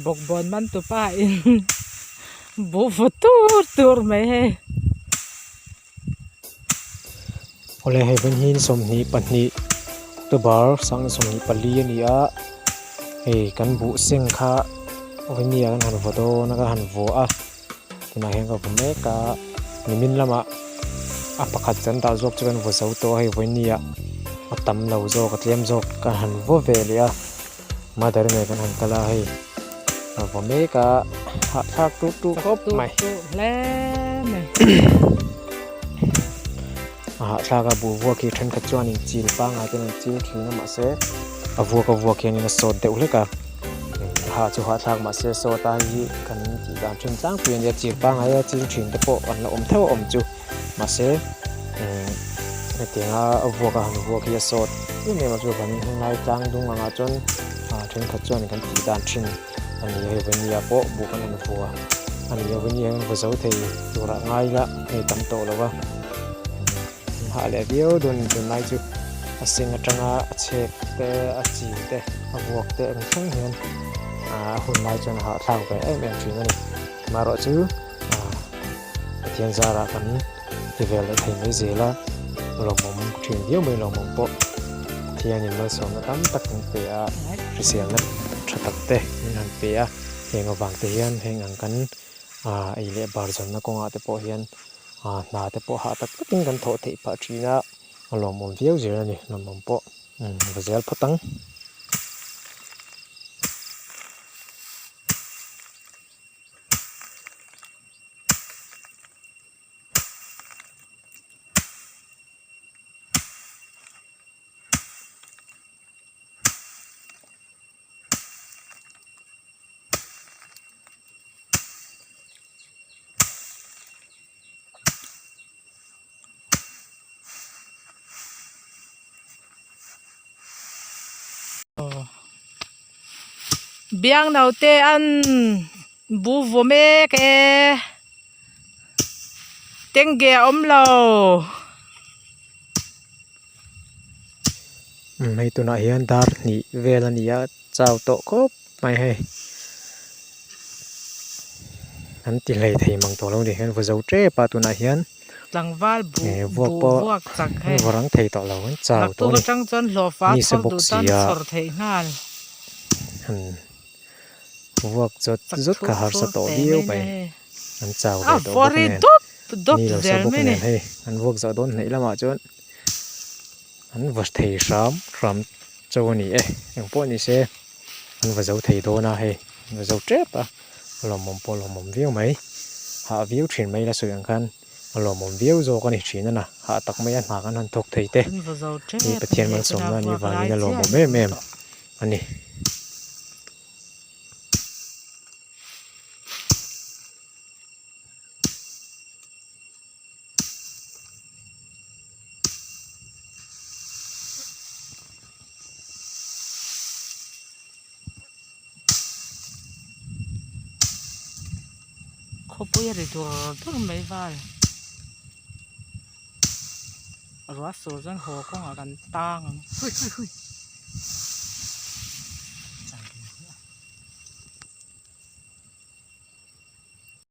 Bawkbawn man tu pa in buh vaw tur tur mai hei. Awle hei vawiin hi 22 October 2024 a ni a hei kan buh seng kha vawiin ah kan han vaw dawn a kan han vaw a tunah hian ka vaw mek a nimin lamah a pakhat kan dah zawk chu kan vaw zo tawh a hei vawiin ah a tam lo zawk a tlem zawk kan han vaw ve leh a. Mother nge kan han kal a hei a vaw mek a hahthlak tuh tuh khawp mai a hahthlak a buh vuak hi thenkhat chuanin chil pangngai ten an chil thin a mahse a vuak a vuak hianin a sawt deuh hlek a hah chu hahthlak mahse sawt a hei hi kan tih dan thin tlangpui a nia chil pangngai a chil thin te pawh an la awm theuh a awm chu. Mahse hetianga a vuak a han vuak hi a sawt em em a chuvangin henglai tlang dung angah chuan thenkhat chuan kan tih dan thin a ni a hei vawnia pawh buh kan han vua a ni a vawnia hian vaw zo thei turah ngai ila hei tam tawh lo va hah leh viau dawn a ni tunlai chu a seng atanga a chhek te a chi te a vuak te ang thleng hian a hun lai chuan a hahthlak ve em em thin a ni amaherawhchu. Pathian zarah kan ti vel leh thei mai zel a, lawmawm thin viau mai lawmawm pawh Pathianin malsawmna tam tak min pe a, hriselna tha tak te min han pe a, heng avang te hian heng ang kan ei leh bar zawnna kawngah te pawh hian hna te pawh hah tak takin kan thawh theih phah thin a, a lawmawm viau zel a ni lawmawm pawh va zel phawt ang. Biang naute an bu vaw mek e tengge a awm lo. Hei tunah hian dar hnih vel a ni a chau tawh khawp mai hei an ti hlei thei mang tawh lo a ni hian vaw zo tep a tunah hian. Tlangval buh Eh, vuak buh pawh vuak chak an hei. vaw rang thei tawh lo an chau Naktuk tawh a ni. atang chuan hlawhfa Mi sa chhawr bawk duh si tan a. chhawr theih nghal. Han vuak zawt Chak zawt thur kha harsa thur tawh teh viau mai mai. na hei. An chau A ve tawh vaw bawk ri nen. dup dup Ni lo sa zel bawk mai ni. nen hei an vuak zawh dawn hnaih lamah chuan an vaw thei hram hram chauh a ni e. Engpawh ni se an vaw zo thei dawn a hei an vaw zo tep a. A lawmawm pawh a lawmawm viau mai. Hah viau thin mai la sawi ang khan a lawmawm viau zawk a ni thin a na. Hah tak mai a hna kan han thawk thei te hi Pathian malsawmna a nih vangin a lawmawm em em a ni. Khawpui a ri dur dur mai val ruah sur chuan haw kawngah kan tang ang hui hui hui.